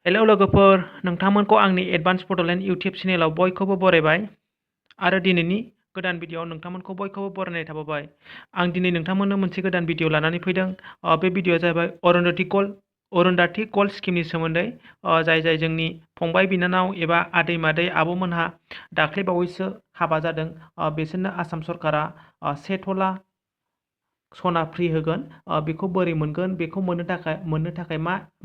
Hello लोगोफोर, नोंथांमोनखौ आंनि advance Bodoland YouTube चेनेलाव बयखौबो बरायबाय आरो दिनैनि गोदान भिडिअ'आव नोंथांमोनखौ बयखौबो बरायनाय थाबाय। आं दिनै नोंथांमोननो मोनसे गोदान भिडिअ' लानानै फैदों। बे भिडिअ'आ जाहैबाय अरुन्धति गल्ड स्किमनि सोमोन्दै, जाय जोंनि फंबाय बिनानाव एबा आदै मादै आब'मोनहा दाख्लै बावैसो हाबा जादों, बिसोरनो आसाम सरकारा 1 तला सना फ्रि होगोन। बेखौ बोरै मोनगोन, बेखौ मोननो थाखाय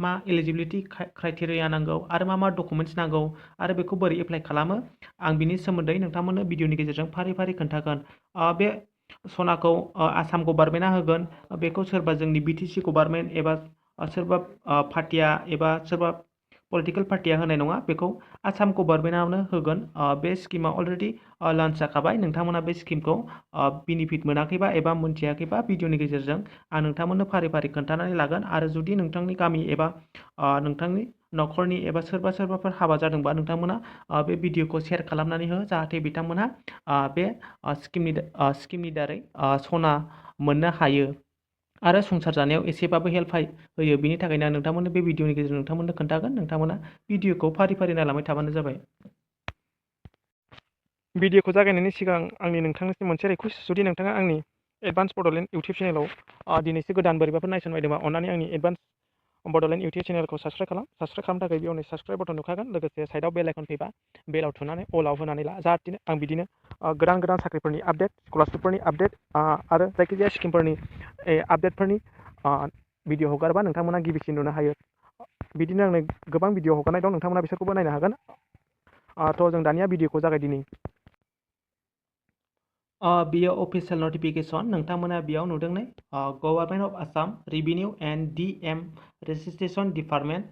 मा एलिजिबिलिटि क्राइटेरिया नांगौ आरो मा डकुमेन्ट्स नांगौ आरो बेखौ बोरै एप्लाइ खालामो, आं बिनि सोमोन्दै नोंथांमोननो भिडिअनि गेजेरजों फारि फारि खोन्थागोन। बे सनाखौ आसाम गभार्नमेन्टआ होगोन। बेखौ सोरबा जोंनि बिटिसि गभार्नमेन्ट एबा सोरबा पार्टिया एबा सोरबा पलिटिकेल पार्टिया होनाय नङा, बेखौ आसाम गभार्नमेन्टआवनो होगोन। बे स्किमा अलरेडि लन्च जाखाबाय। नोंथांमोना बे स्किमखौ बेनिफिट मोनाखैबा एबा मोनथियाखैबा भिडिअनि गेजेरजों आं नोंथांमोननो फारि फारि खोन्थानानै लागोन। आरो जुदि नोंथांनि गामि एबा नोंथांनि न'खरनि एबा सोरबाफोर हाबा जादोंबा नोंथांमोना बे भिडिअखौ शेयार खालामनानै हो, जाहाथे बिथांमोनहा बे स्किमनि दारै सना मोननो हायो आरो संसार जानायाव एसेबाबो हेल्प होयो। बिनि थाखायनो आं नोंथांमोननो बे भिडिअनि गेजेरजों नोंथांमोननो खोन्थागोन। नोंथांमोना भिडिअखौ फारि फारि नायलांबाय थाबानो जाबाय। भिडिअखौ जागायनायनि सिगां आंनि नोंथांनिसिम मोनसे रिक्वेस्ट, जुदि नोंथाङा आंनि एडभान्स बड'लेण्ड इउटिउब चेनेलाव दिनैसो गोदान बोरैबाफोर नायसनबायदोंबा अन्नानै आंनि एडभान्स बड'लेण्ड इउटिउब चेनेलखौ साबस्क्राइब खालामनो थाखाय बेयावनो साबस्क्राइब बटन नुखागोन। लोगोसे साइडआव बेल आइकन फैबा बेलाव थुनानै अलाव होनानै ला, जाहाथे आं बिदिनो गोदान साख्रिफोरनि आपडेट, स्कलारशिपफोरनि आपडेट आरो जायखिजाया स्किमफोरनि आपडेटफोरनि भिडिअ हगारबा नोंथांमोना गिबिसिन नुनो हायो। बिदिनो आंनो गोबां भिडिअ हगारनाय दं, नोंथांमोना बिसोरखौबो नायनो हागोन। थ' जों दानिया भिडिअखौ जागायदिनि। बियो अफिसियेल नटिफिकेसन। नोंथांमोना बेयाव नुदों नै, government of Assam revenue and DM registration department,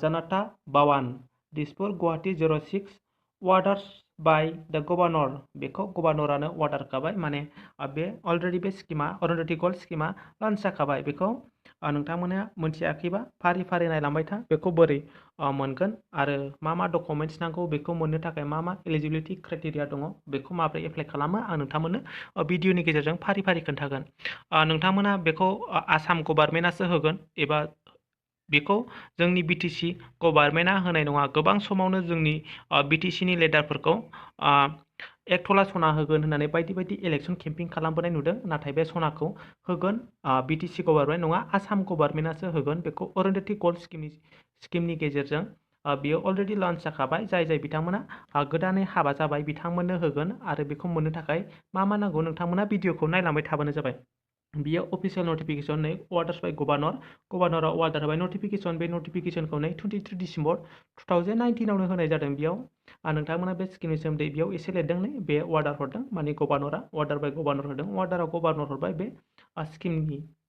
Janata Bhavan, Dispur, Guwahati 06, अर्डार्स by the governor. बेखौ गभर्नरानो अर्डार खाबाय, माने बे अलरेडि बे स्किमा अरुन्धति गल्ड स्किमा लन्च जाखाबाय। बेखौ नोंथांमोना मोनथियाखैबा फारि फारि नायलांबाय था। बेखौ बोरै मोनगोन आरो मा डकुमेन्ट्स नांगौ, बेखौ मोननो थाखाय मा एलिजिबिलिटि क्राइटेरिया दङ, बेखौ माबोरै एप्लाइ खालामो, आं नोंथांमोननो भिडिअनि गेजेरजों फारि फारि खोन्थागोन। नोंथांमोना बेखौ आसाम गभार्नमेन्टआसो होगोन एबा बेखौ जोंनि बिटिसि गभार्नमेन्टआ होनाय नङा। गोबां समावनो जोंनि बिटिसिनि लिडारफोरखौ 1 तला सना होगोन होननानै बायदि इलेक्सन केम्पिं खालामबोनाय नुदों। नाथाय बे सनाखौ होगोन बिटिसि गभार्नमेन्ट नङा, आसाम गभार्नमेन्टआसो होगोन। बेखौ अरुन्धति गल्ड स्किमनि गेजेरजों बेयो अलरेडि लन्च जाखाबाय। जाय बिथांमोना गोदानै हाबा जाबाय बिथांमोननो होगोन। आरो बेखौ मोननो थाखाय मा नांगौ, नोंथांमोना भिडिअखौ नायलांबाय थाबानो जाबाय। बियो अफिसियेल नटिफिकेसन, नै अर्डार्स बाय गभर्नरा अर्डार होबाय नटिफिकेसन। बे नटिफिकेसनखौ नै 23 डिसेम्बर 2019 होनाय जादों। बेयाव नोंथांमोना बे स्किमनि सोमोन्दै बेयाव एसे लिरदों नै, बे अर्डार हरदों, माने गभर्नरा अर्डार बाय गभर्नर होदों। अर्डाराव गभर्नर हरबाय बे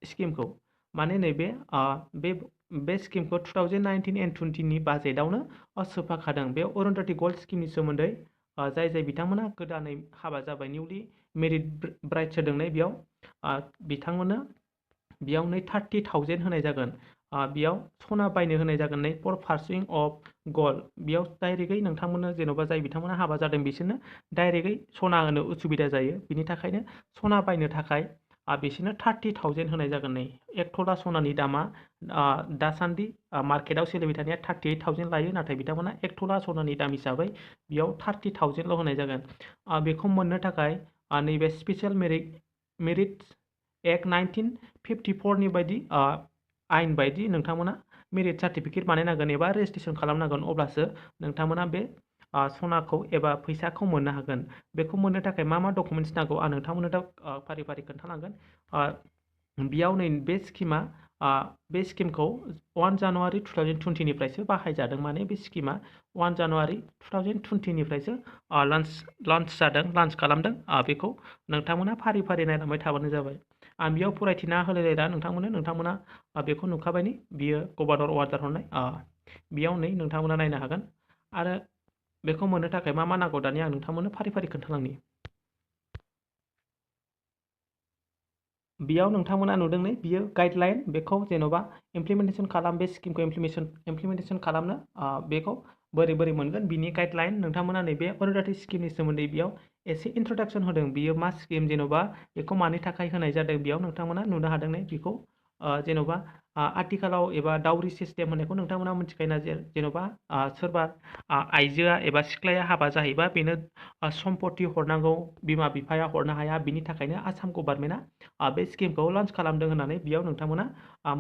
स्किमखौ, माने नैबे बे स्किमखौ 2019 एन्ड 20 बाजेटआवनो सोफाखादों। बे अरुन्धति गल्ड स्किमनि सोमोन्दै जाय बिथांमोना गोदानै हाबा जाबाय, निउलि मेरिड ब्राइड्स होदों नै, बेयाव बिथांमोननो बेयाव नै 30,000 होनाय जागोन। बेयाव सना बायनो होनाय जागोन नै, फर पार्सुइं अफ गल्ड। बेयाव डाइरेक्टयै नोंथांमोननो, जेन'बा जाय बिथांमोना हाबा जादों बिसोरनो डाइरेक्टयै सना होनो उसुबिदा जायो। बिनि थाखायनो सना बायनो थाखाय बिसोरनो 30,000 होनाय जागोन नै। 1 तला सनानि दामा दासान्दि मार्केटआव सोलिबाय थानाया 38,000 लायो। नाथाय बिथांमोना 1 तला सनानि दाम हिसाबै बेयाव 30,000ल' होनाय जागोन। बेखौ मोननो थाखाय नैबे स्पेसियेल मेरिट एक्ट 1954 बायदि आयेन बायदि नोंथांमोना मेरिट सार्टिफिकेट बानायनांगोन एबा रेजिस्ट्रेसन खालामनांगोन। अब्लासो नोंथांमोना बे सनाखौ एबा फैसाखौ मोननो हागोन। बेखौ मोननो थाखाय मा डकुमेन्ट्स नांगौ, आं नोंथांमोननो दा फारि फारि खोन्थालांगोन। बेयाव नै बे स्किमखौ 1 जानुवारि 2020निफ्रायसो बाहायजादों। माने बे स्किमा 1 जानुवारि 2020निफ्रायसो लन्च खालामदों। बेखौ नोंथांमोना फारि फारि नायलांबाय थाबानो जाबाय। आं बेयाव फरायथिना होलायला नोंथांमोना बेखौ नुखाबाय नै, बियो गभर्नर अर्डार हरनाय। बेयाव नै नोंथांमोना नायनो हागोन। आरो बेखौ मोननो थाखाय मा नांगौ, दानिया आं नोंथांमोननो फारि फारि खोन्थालांनि। बेयाव नोंथांमोना नुदों नै, बियो गाइडलाइन। बेखौ जेन'बा इमप्लिमेन्टेसन बे स्किमखौ इमप्लिमेन्टेसन खालामनो बेखौ बोरै मोनगोन, बिनि गाइडलाइन। नोंथांमोना नैबे अरुन्धति स्किमनि सोमोन्दै बेयाव एसे इन्ट्रडाक्सन होदों। बियो मा स्किम, जेन'बा बेखौ मानि थाखाय होनाय जादों, बेयाव नोंथांमोना नुनो हादों नै। बेखौ जेन'बा आथिखालाव एबा डाउरि सिस्टेम होननायखौ नोंथांमोना मिथिखायोना जेन'बा सोरबा आइजोआ एबा सिख्लाया हाबा जाहैबा बेनो सम्पति हरनांगौ बिमा बिफाया हरनो हाया बिनि थाखायनो आसाम गभर्नमेन्टआ बे स्किमखौ लन्च खालामदों होननानै बेयाव नोंथांमोना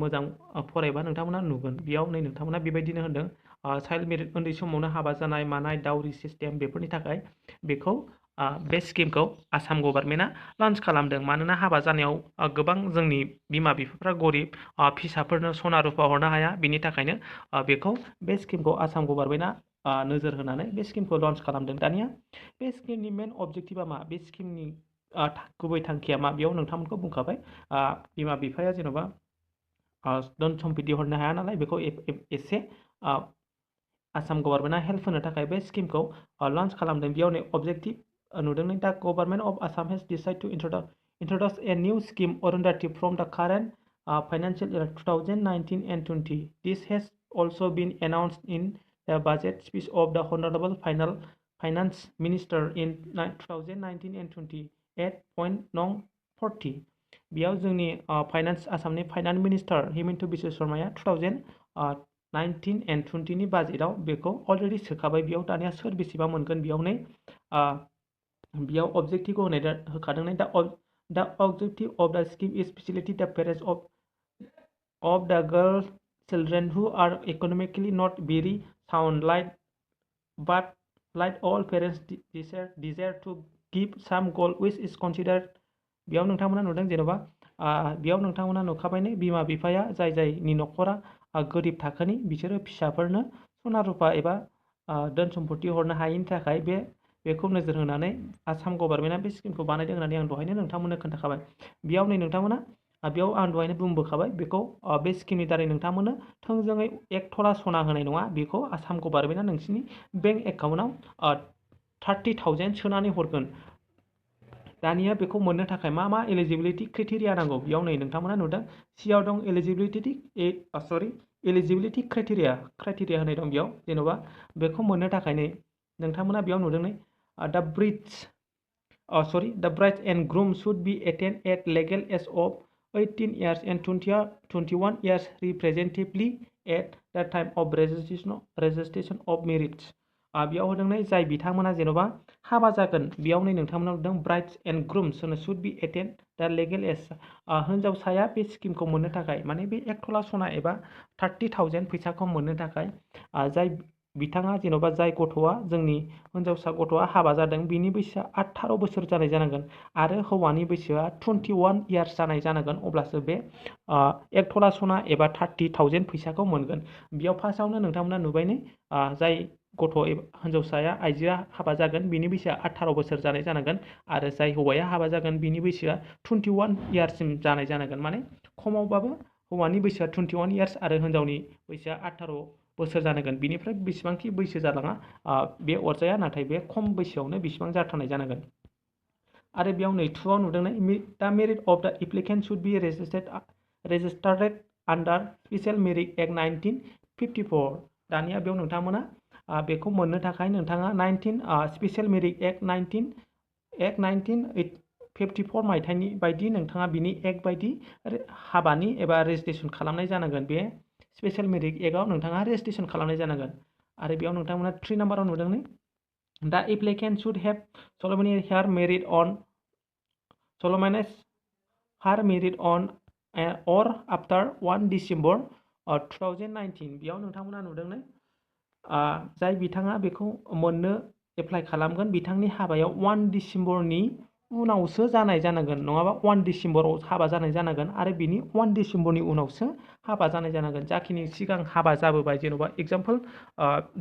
मोजां फरायबा नोंथांमोना नुगोन बेयाव नै नोंथांमोना बेबायदिनो होनदों चाइल्ड मेरिज उन्दै समावनो हाबा जानाय मानाय डाउरि सिस्टेम बेफोरनि थाखाय बेखौ बे स्किमखौ आसाम गभर्नमेन्टआ लन्च खालामदों मानोना हाबा जानायाव गोबां जोंनि बिमा बिफाफ्रा गरिब फिसाफोरनो सना रुफा हरनो हाया बिनि थाखायनो बेखौ बे स्किमखौ आसाम गभर्नमेन्टआ नोजोर होनानै बे स्किमखौ लन्च खालामदों दानिया बे स्किमनि मेन अबजेक्टिभा मा बे स्किमनि गुबै थांखिया मा बेयाव नोंथांमोनखौ बुंखाबाय बिमा बिफाया जेन'बा धन सम्पति हरनो हाया नालाय बेखौ एसे आसाम गभर्नमेन्टआ हेल्प होनो थाखाय बे स्किमखौ लन्च खालामदों बेयाव नै अबजेक्टिभ नुदों नै the government of Assam has decide to introduce a new scheme Arundhati from the current financial year 2019 and 20. This has also been announced in the budget speech of the Honorable Finance Minister in 2019 and 20 at point nong 40. बेयाव जोंनि finance आसामनि finance minister Himanta Biswa शर्माया 2019 and 20 नि बाजेटआव बेखौ already सोखाबाय बेयाव दानिया सोर बेसेबां मोनगोन बेयाव नै बेयाव अबजेक्टिभखौ होखादों नै The objective of the scheme is facilitate the parents of the girl children who are economically not very sound, but like all parents desire to give some goal which is considered. बेयाव नोंथांमोना नुदों जेन'बा बेयाव नोंथांमोना नुखाबायनो बिमा बिफाया जायनि न'खरा गोरिब थाखोनि बिसोरो फिसाफोरनो सना रुफा एबा धोन सम्पति हरनो हायैनि थाखाय बेखौ नोजोर होनानै आसाम गभर्नमेन्टआ बे स्किमखौ बानायदों होननानै आं दहायनो नोंथांमोननो खोन्थाखाबाय बेयाव नै नोंथांमोना बेयाव आं दहायनो बुंबोखाबाय बेखौ बे स्किमनि दारै नोंथांमोननो थोंजोङै 1 तला सना होनाय नङा बेखौ आसाम गभर्नमेन्टआ नोंसिनि बेंक एकाउन्टआव 30,000 सोनानै हरगोन दानिया बेखौ मोननो थाखाय मा एलिजिबिलिटि क्राइटेरिया नांगौ बेयाव नै नोंथांमोना नुदों सियाव दं एलिजिबिलिटि क्राइटेरिया होनाय दं बेयाव जेन'बा बेखौ मोननो थाखाय नै नोंथांमोना बेयाव नुदों नै the bride and groom should be attained at legal age of 18 years and 21 years respectively at the time of registration of marriage. बेयाव होदों नै जाय बिथांमोना जेन'बा हाबा जागोन बेयाव नै नोंथांमोना नुदों brides and grooms should be attained the legal age. हिन्जावसाया बे स्किमखौ मोननो थाखाय माने बे 1 तला सना एबा 30,000 फैसाखौ मोननो थाखाय जाय बिथाङा जेन'बा जाय गथ'आ जोंनि हिन्जावसा गथ'आ हाबा जादों बिनि बैसोआ 18 बोसोर जानाय जानांगोन आरो हौवानि बैसोआ 21 इयार्स जानाय जानांगोन अब्लासो बे 1 तला सना एबा 30,000 फैसाखौ मोनगोन बेयाव फार्स्टआवनो नोंथांमोना नुबाय नै जाय गथ' हिन्जावसाया आइजोआ हाबा जागोन बिनि बैसोआ 18 बोसोर जानाय जानांगोन आरो जाय हौवाया हाबा जागोन बिनि बैसोआ 21 इयार्ससिम जानाय जानांगोन माने खमावबाबो हौवानि बैसोआ 21 इयार्स आरो हिन्जावनि बैसोआ 18 बोसोर जानांगोन बिनिफ्राय बेसेबांखि बैसो जालाङा बे अरजाया नाथाय बे खम बैसोआवनो बेसेबां जाथारनाय जानांगोन आरो बेयाव नैथुआव नुदों नै दा merit of the applicant should B registered under special merit act 1954 दानिया बेयाव नोंथांमोना बेखौ मोननो थाखाय नोंथाङा स्पेशल मेरिट एक्ट 1954 मायथाइनि बायदि नोंथाङा बिनि एक्ट बायदि हाबानि एबा रेजिस्ट्रेसन खालामनाय जानांगोन बे स्पेशल मेरिट एक्टआव नोंथाङा रेजिस्ट्रेसन खालामनाय जानांगोन आरो बेयाव नोंथांमोना 3 नाम्बाराव नुदों नै दा applicant should have solemnized her married on or after 1 December 2019 बेयाव नोंथांमोना नुदों नै जाय बिथाङा बेखौ मोननो एप्लाइ खालामगोन बिथांनि हाबायाव 1 डिसेम्बरनि उनावसो जानाय जानांगोन नङाबा 1 डिसेम्बराव हाबा जानाय जानांगोन आरो बिनि 1 डिसेम्बरनि उनावसो हाबा जानाय जानांगोन जाखिनि सिगां हाबा जाबोबाय जेन'बा एग्जाम्पल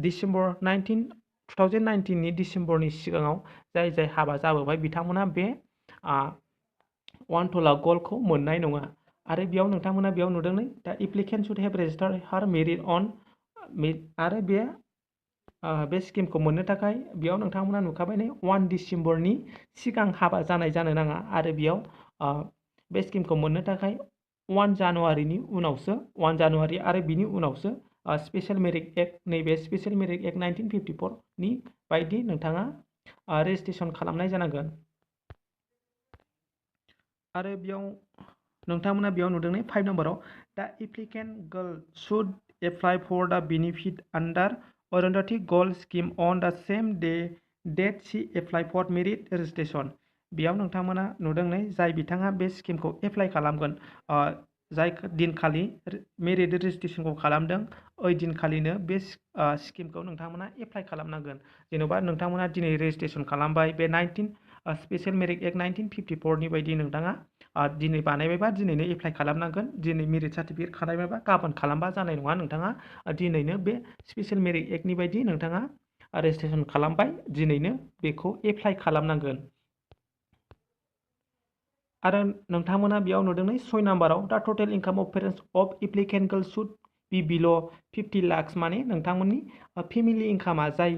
डिसेम्बर 2019 नि डिसेम्बरनि सिगाङाव जाय हाबा जाबोबाय बिथांमोना बे 1 तला गल्डखौ मोननाय नङा आरो बेयाव नोंथांमोना बेयाव नुदों नै दा एप्लिकेन्ट शुड हेभ रेजिस्टार्ड हार मेरिट अन आरो बे स्किमखौ मोननो थाखाय बेयाव नोंथांमोना नुखाबाय नै 1 डिसेम्बरनि सिगां हाबा जानाय जानो नाङा आरो बेयाव बे स्किमखौ मोननो थाखाय 1 जानुवारिनि उनावसो 1 जानुवारि आरो बिनि उनावसो स्पेशल मेरिट एक्ट नैबे स्पेशल मेरिट एक्ट 1954 नि बायदि नोंथाङा रेजिस्ट्रेसन खालामनाय जानांगोन आरो बेयाव नोंथांमोना बेयाव नुदों ने 5 नम्बराव the applicant girl should apply for the benefit under Arundhati gold scheme on the same date she apply for merit registration बेयाव नोंथांमोना नुदों ने जाय बिथाङा बे स्किमखौ एप्लाइ खालामगोन जाय दिनखालि मेरिट रेजिस्ट्रेसनखौ खालामदों ओइ दिनखालिनो बे स्किमखौ नोंथांमोना एप्लाइ खालामनांगोन जेन'बा नोंथांमोना दिनै रेजिस्ट्रेसन खालामबाय बे स्पेशल मेरिट एक्ट 1954 नि बायदि नोंथाङा दिनै बानायबायबा दिनैनो एप्लाइ खालामनांगोन दिनै मेरिट सार्टिफिकेट खालामबायबा गाबोन खालामबा जानाय नङा नोंथाङा दिनैनो बे स्पेशल मेरिट एक्टनि बायदि नोंथाङा रेजिस्ट्रेसन खालामबाय दिनैनो बेखौ एप्लाइ खालामनांगोन आरो नोंथांमोना बेयाव नुदों 6 नाम्बाराव दा total income of parents of applicant girl should be below' 50 lakh माने नोंथांमोननि फेमिलि इनकामा जाय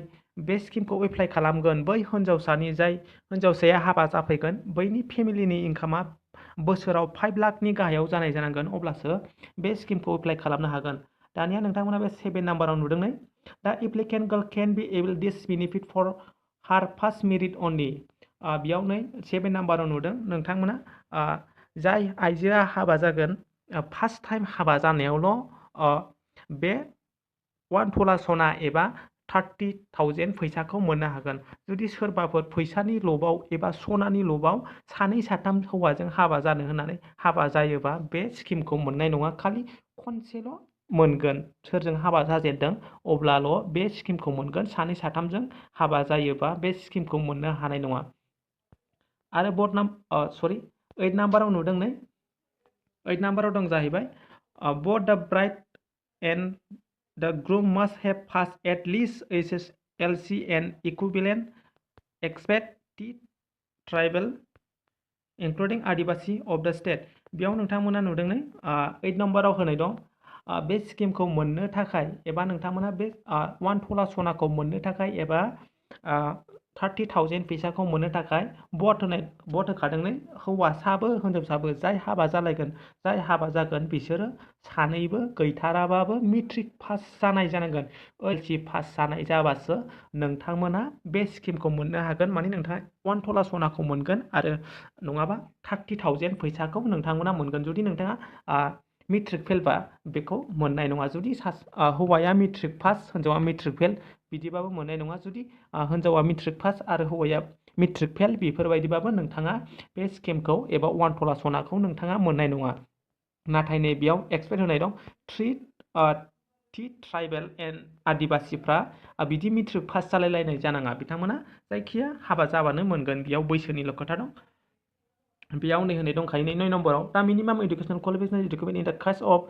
बे स्किमखौ एप्लाइ खालामगोन बै हिन्जावसानि जाय हिन्जावसाया हाबा जाफैगोन बैनि फेमिलिनि इनकामा बोसोराव 5 लाखनि गाहायाव जानाय जानांगोन अब्लासो बे स्किमखौ एप्लाइ खालामनो हागोन दानिया नोंथांमोना बे 7 नाम्बाराव नुदों ने the applicant girl can be able this benefit for her first merit only बेयाव नै 7 नाम्बाराव नुदों नोंथांमोना जाय आइजोआ हाबा जागोन फार्स्ट टाइम हाबा जानायावल' बे 1 तोला सना एबा 30,000 फैसाखौ मोननो हागोन जुदि सोरबाफोर फैसानि लबाव एबा सनानि लबाव सानै साथाम हौवाजों हाबा जानो होननानै हाबा जायोबा बे स्किमखौ मोननाय नङा खालि खनसेल' मोनगोन सोरजों हाबा जाजेनदों अब्लाल' बे स्किमखौ मोनगोन सानै साथामजों हाबा जायोबा बे स्किमखौ मोननो हानाय नङा आरो 8 नाम्बाराव नुदों नै 8 नाम्बाराव दं जाहैबाय both the bride and the groom must have pass at least HSLC and equivalent expect tribal including Adivasi of the state बेयाव नोंथांमोना नुदों नै 8 नम्बराव होनाय दं बे स्किमखौ मोननो थाखाय एबा नोंथांमोना बे 1 तोला सनाखौ मोननो थाखाय एबा 30,000 फैसाखौ मोननो थाखाय भट होखादों नै हौवासाबो हिन्जावसाबो जाय हाबा जालायगोन जाय हाबा जागोन बिसोरो सानैबो गैथाराबाबो मेट्रिक पास जानाय जानांगोन HSLC पास जानाय जाबासो नोंथांमोना बे स्किमखौ मोननो हागोन माने नोंथाङा 1 तोला सनाखौ मोनगोन आरो नङाबा 30,000 फैसाखौ नोंथांमोना मोनगोन जुदि नोंथाङा मेट्रिक फेलबा बेखौ मोननाय नङा जुदि हौवाया मेट्रिक पास हिन्जावा मेट्रिक फेल बिदिबाबो मोननाय नङा जुदि हिन्जावा मेट्रिक पास आरो हौवाया मेट्रिक फेल बेफोरबायदिबाबो नोंथाङा बे स्किमखौ एबा 1 तोला सनाखौ नोंथाङा मोननाय नङा नाथाय नै बेयाव एक्सपेक्ट होनाय दं ट्राइबेल एन्ड आदिबासीफ्रा बिदि मेट्रिक पास जालायलायनाय जानाङा बिथांमोना जायखिया हाबा जाबानो मोनगोन बेयाव बैसोनिल' खोथा दं बेयाव नै होनाय दंखायो 9 नम्बराव दा minimum educational qualification required in the caste of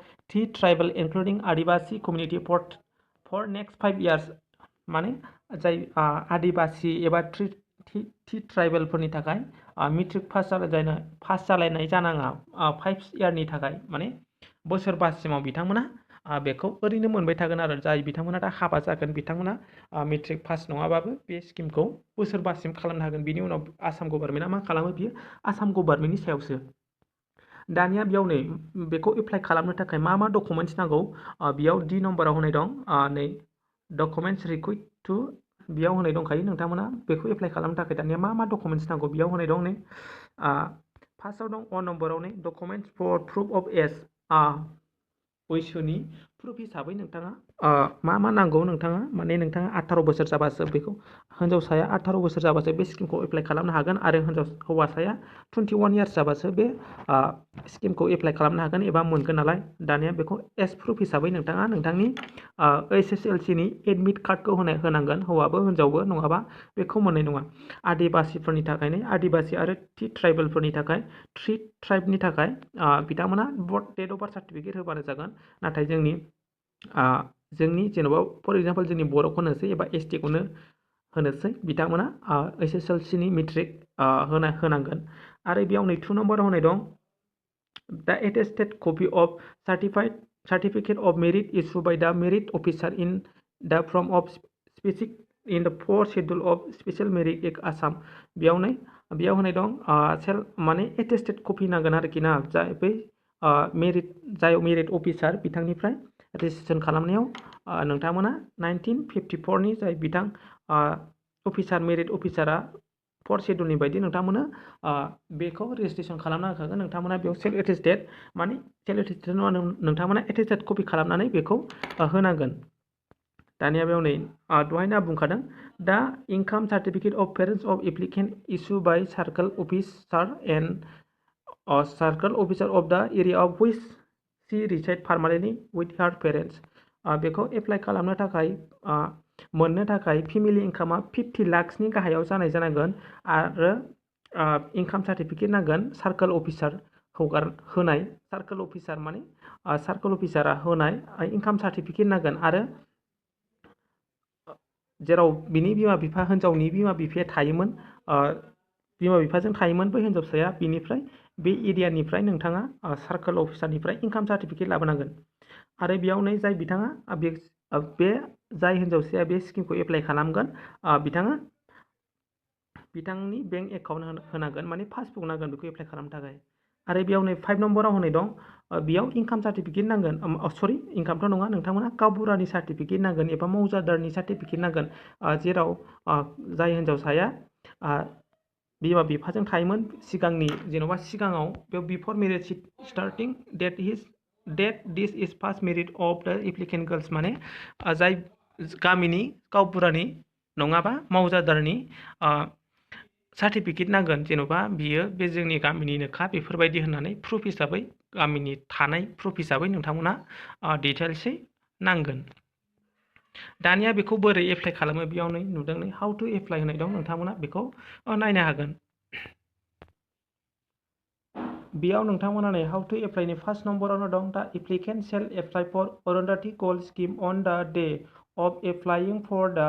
tribal including Adivasi community for next 5 years माने जाय आदिबासी एबा ट्राइबेलफोरनि थाखाय मेट्रिक पास जालायनाय जानाङा 5 yearनि थाखाय माने बोसोरबासिमाव बिथांमोना बेखौ ओरैनो मोनबाय थागोन आरो जाय बिथांमोना दा हाबा जागोन बिथांमोना मेट्रिक पास नङाबाबो बे स्किमखौ बोसोरबासिम खालामनो हागोन बिनि उनाव आसाम गभर्नमेन्टआ मा खालामो बियो आसाम गभर्नमेन्टनि सायावसो दानिया बेयाव नै बेखौ एप्लाइ खालामनो थाखाय मा डकुमेन्ट्स नांगौ बेयाव D नम्बराव होनाय दं नै डकुमेन्ट्स रिक्वायर्ड टु बेयाव होनाय दंखायो नोंथांमोना बेखौ एप्लाइ खालामनो थाखाय दानिया मा डकुमेन्ट्स नांगौ बेयाव होनाय दं नै फार्स्टआव दं 1 नम्बराव नै documents for proof of age बैसोनि प्रुफ हिसाबै नोंथाङा मा नांगौ नोंथाङा माने नोंथाङा 18 बोसोर जाबासो बेखौ हिन्जावसाया 18 बोसोर जाबासो बे स्किमखौ एप्लाइ खालामनो हागोन आरो हौवासाया 21 years जाबासो बे स्किमखौ एप्लाइ खालामनो हागोन एबा मोनगोन नालाय दानिया बेखौ एज प्रुफ हिसाबै नोंथाङा नोंथांनि HSLC नि एडमिट कार्डखौ होनांगोन हौवाबो हिन्जावबो नङाबा बेखौ मोननाय नङा आदिबासीफोरनि थाखाय आदिबासी आरो ट्राइबेलफोरनि थाखाय ट्राइबनि थाखाय बिथांमोना डेट अफ बार्थ सार्टिफिकेट होबानो जागोन नाथाय जोंनि जेन'बा फर एग्जाम्पल जोंनि बर'खौ होनोसै एबा ST खौनो होनोसै बिथांमोना HSLC नि मेट्रिक होनांगोन आरो बेयाव नै 2 नम्बराव होनाय दं द attested copy of certificate of merit issued by the merit officer in the form of specific in the 4th schedule of special merit act Assam बेयाव होनाय दं माने एटेस्टेड कपि नांगोन आरोखि ना जाय बै मेरिट अफिसार बिथांनिफ्राय रेजिस्ट्रेसन खालामनायाव नोंथांमोना 1954 नि जाय बिथां मेरिट अफिसारा 4 शेड्यूलनि बायदि नोंथांमोना बेखौ रेजिस्ट्रेशन खालामना होखागोन। नोंथांमोना बेयाव सेल्फ एटेस्टेड माने सेल्फ एटेस्टेड नङा, नोंथांमोना एटेस्टेड कपि खालामनानै बेखौ होनांगोन। दानिया बेयाव नै दहायनो बुंखादों दा income certificate of parents of applicant issue by circle officer and circle officer of the area of which she reside permanently with her parents. बेखौ एप्लाइ खालामनो थाखाय मोननो थाखाय फेमिलि इनकामा 50 लाखसनि गाहायाव जानाय जानांगोन आरो इनकाम सार्टिफिकेट नांगोन सार्कल अफिसार होनाय, सार्कल अफिसार माने सार्कल अफिसारा होनाय इनकाम सार्टिफिकेट नांगोन आरो जेराव बिनि बिमा बिफा हिन्जावनि बिमा बिफाया थायोमोन, बिमा बिफाजों थायोमोन बै हिन्जावसाया, बिनिफ्राय बे एरियानिफ्राय नोंथाङा सार्कल अफिसारनिफ्राय इनकाम सार्टिफिकेट लाबोनांगोन। आरो बेयाव नै जाय बिथाङा बे जाय हिन्जावसाया बे स्किमखौ एप्लाइ खालामगोन बिथाङा बिथांनि बेंक एकाउन्ट होनांगोन, माने पासबुक नांगोन बेखौ एप्लाइ खालामनो थाखाय। आरो बेयाव नै 5 नम्बराव होनाय दं बेयाव इनकाम सार्टिफिकेट नांगोन, सरि इनकामथ' नङा, नोंथांमोना गावबुरानि सार्टिफिकेट नांगोन एबा मौजादारनि सार्टिफिकेट नांगोन, जेराव जाय हिन्जावसाया बिमा बिफाजों थायोमोन सिगांनि, जेन'बा सिगाङाव बेयाव before marriage starting date this is first merit of the applicant girls, माने जाय गामिनि गावबुरानि नङाबा मावजादारनि सार्टिफिकेट नांगोन, जेन'बा बियो बे जोंनि गामिनिनोखा बेफोरबायदि होननानै प्रुफ हिसाबै, गामिनि थानाय प्रुफ हिसाबै नोंथांमोना डिटेल्सै नांगोन। दानिया बेखौ बोरै एप्लाइ खालामो बेयाव नै नुदों नै हाउ टु एप्लाइ होनाय दं, नोंथांमोना बेखौ नायनो हागोन। बेयाव नोंथांमोना नै हाउ टु एप्लाइनि फार्स्ट नम्बरावनो दं the applicant shall apply for Arundhati gold scheme on the day of applying for the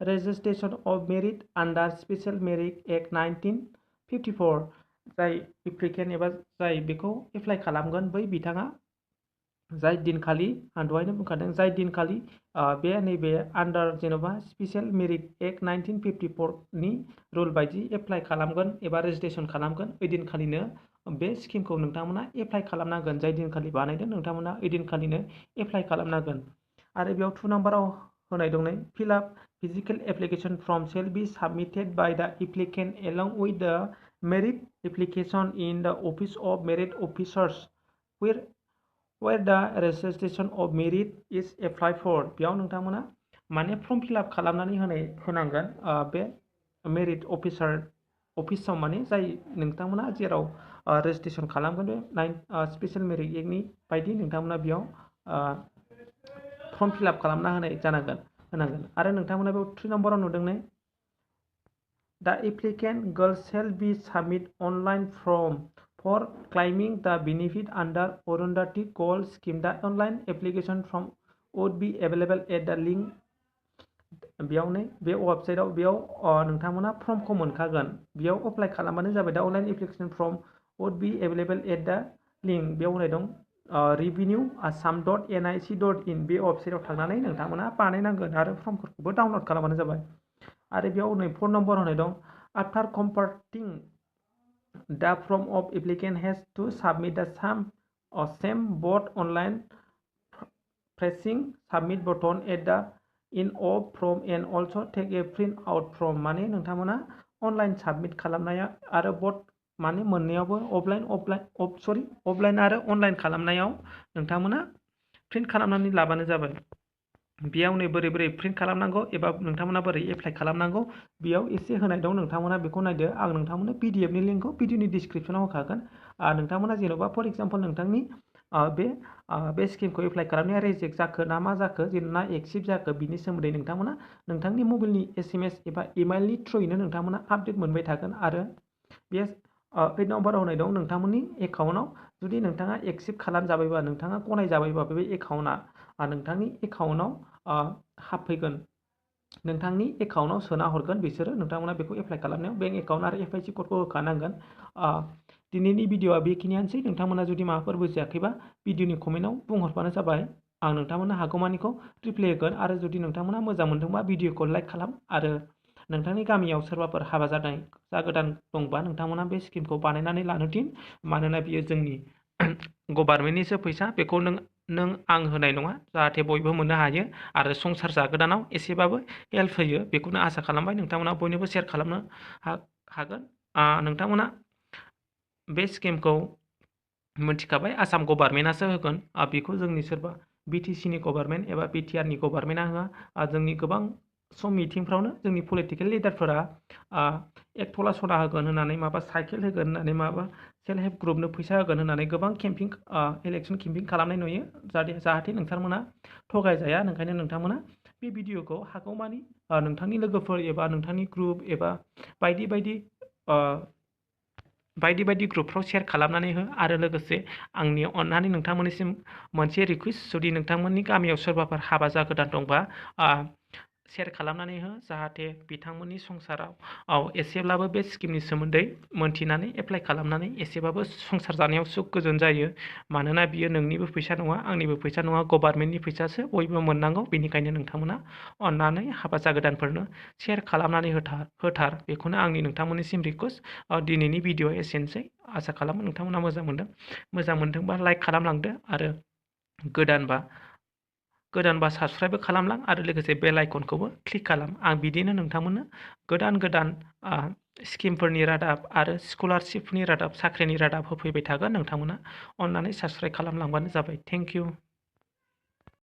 registration of merit under special merit act 1954। जाय एप्लिकेन्ट एबा जाय बेखौ एप्लाइ खालामगोन बै बिथाङा जाय दिनखालि आं दहायनो बुंखादों जाय दिनखालि बे नैबे आन्डार जेन'बा स्पेशल मेरिट एक्ट 1954 नि रुल बायदि एप्लाइ खालामगोन एबा रेजिस्ट्रेशन खालामगोन, ओइ दिनखालिनो बे स्किमखौ नोंथांमोना एप्लाइ खालामनांगोन। जाय दिनखालि बानायदों नोंथांमोना ओइ दिनखालिनो एप्लाइ खालामनांगोन। आरो बेयाव 2 नम्बराव होनाय दं नै fill up physical application form shall be submitted by the applicant along with the merit application in the office of merit officers where the registration of merit is applied for। बेयाव नोंथांमोना माने फर्म फिलआप खालामनानै होनांगोन बे merit अफिसाव, माने जाय नोंथांमोना जेराव रेजिस्ट्रेशन खालामगोन बे स्पेशल मेरिट एक्टनि बायदि नोंथांमोना बेयाव फर्म फिलआप खालामना होनांगोन। आरो नोंथांमोना बेयाव 3 नम्बराव नुदों नै द applicant girl shall be submit online form for claiming the benefit under Arundhati Gold Scheme। The online application form would be available at the link। बेयाव नै बे वेबसाइटआव बेयाव नोंथांमोना फर्मखौ मोनखागोन, बेयाव एप्लाइ खालामबानो जाबाय। दा online application form would be available at the link। बेयाव होनाय दं revenueassam.nic.in। बे वेबसाइटआव थांनानै नोंथांमोना बानायनांगोन आरो फर्मफोरखौबो डाउनलड खालामबानो जाबाय। आरो बेयाव नै 4 नम्बर होनाय दं after कम्पार्टिं the form of applicant has to submit the same vote online pressing submit button at the end of form and also take a print out from। माने नोंथांमोना अनलाइन साबमिट खालामनाया आरो भट माने मोननैयावबो अफलाइन आरो online खालामनायाव नोंथांमोना print खालामनानै लाबानो जाबाय। बेयाव नै बोरै प्रिन्ट खालामनांगौ एबा नोंथांमोना बोरै एप्लाइ खालामनांगौ बेयाव एसे होनाय दं, नोंथांमोना बेखौ नायदो। आं नोंथांमोननो PDF नि लिंकखौ भिडिअनि डिसक्रिपसनाव होखागोन। नोंथांमोना जेन'बा फर एग्जाम्पल नोंथांनि बे स्किमखौ एप्लाइ खालामनाया रिजेक्ट जाखो ना मा जाखो, ना एक्सेप्ट जाखो, बिनि सोमोन्दै नोंथांमोना नोंथांनि मबाइलनि SMS एबा इमेलनि थ्रुयैनो नोंथांमोना आपडेट मोनबाय थागोन। आरो बे 8 नम्बराव होनाय दं नोंथांमोननि एकाउन्टआव जुदि नोंथाङा एक्सेप्ट खालामजाबायबा, नोंथाङा गनायजाबायबा बे एकाउन्टआ नोंथांनि एकाउन्टआव हाबफैगोन, नोंथांनि एकाउन्टआव सोना हरगोन बिसोरो। नोंथांमोना बेखौ एप्लाइ खालामनायाव बेंक एकाउन्ट आरो FIC क'डखौ होखानांगोन। दिनैनि भिडिअआ बेखिनियानोसै। नोंथांमोना जुदि माबाफोर बुजियाखैबा भिडिअनि कमेन्टआव बुंहरबानो जाबाय, आं नोंथांमोननो हागौमानिखौ रिप्लाइ होगोन। आरो जुदि नोंथांमोना मोजां मोनदोंबा भिडिअखौ लाइक खालाम आरो नोंथांनि गामियाव सोरबाफोर हाबा जागोदान दंबा नोंथांमोना बे स्किमखौ बानायनानै लानो थिन, मानोना बियो जोंनि गभार्नमेन्टनिसो फैसा, बेखौ नों आं होनाय नङा, जाहाथे बयबो मोननो हायो आरो संसार जागोदानाव एसेबाबो हेल्प होयो। बेखौनो आसा खालामबाय। नोंथांमोना बयनोबो शेयार खालामनो हागोन। नोंथांमोना बे स्किमखौ मिथिखाबाय आसाम गभार्नमेन्टआसो होगोन। बेखौ जोंनि सोरबा BTC नि गभार्नमेन्ट एबा BTR नि गभार्नमेन्टआ होआ। जोंनि गोबां सम मिटिंफ्रावनो जोंनि पलिटिकेल लिडारफोरा एक थला सना होगोन होननानै, माबा साइकेल होगोन होननानै, माबा सेल्फ हेल्प ग्रुपनो फैसा होगोन होननानै गोबां केम्पिं इलेक्सन केम्पिं खालामनाय नुयो। जाहाथे नोंथांमोना थगायजाया। ओंखायनो नोंथांमोना बे भिडिअखौ हागौमानि नोंथांनि लोगोफोर एबा नोंथांनि ग्रुप एबा बायदि बायदि ग्रुपफ्राव शेयार खालामनानै हो। आरो लोगोसे आंनि अननानै नोंथांमोननिसिम मोनसे रिक्वेस्ट, जुदि नोंथांमोननि गामियाव सोरबाफोर हाबा जागोदान दंबा शेयार खालामनानै हो, जाहाथे बिथांमोननि संसाराव एसेब्लाबो बे स्किमनि सोमोन्दै मोनथिनानै एप्लाइ खालामनानै एसेबाबो संसार जानायाव सुख गोजोन जायो। मानोना बियो नोंनिबो फैसा नङा, आंनिबो फैसा नङा, गभार्नमेन्टनि फैसासो, बयबो मोननांगौ। बेनिखायनो नोंथांमोना अननानै हाबा जागोदानफोरनो शेयार खालामनानै होथार। बेखौनो आंनि नोंथांमोननिसिम रिक्वेस्ट। दिनैनि भिडिअ एसेनोसै। आसा खालामो नोंथांमोना मोजां मोनदों। मोजां मोनदोंबा लाइक खालामलांदो, आरो गोदानबा साबस्क्राइबबो खालामलां, आरो लोगोसे बेल आइकनखौबो क्लिक खालाम। आं बिदिनो नोंथांमोननो गोदान स्किमफोरनि रादाब आरो स्कलारशिपफोरनि रादाब, साख्रिनि रादाब होफैबाय थागोन। नोंथांमोना अननानै साबस्क्राइब खालामलांबानो जाबाय। Thank you.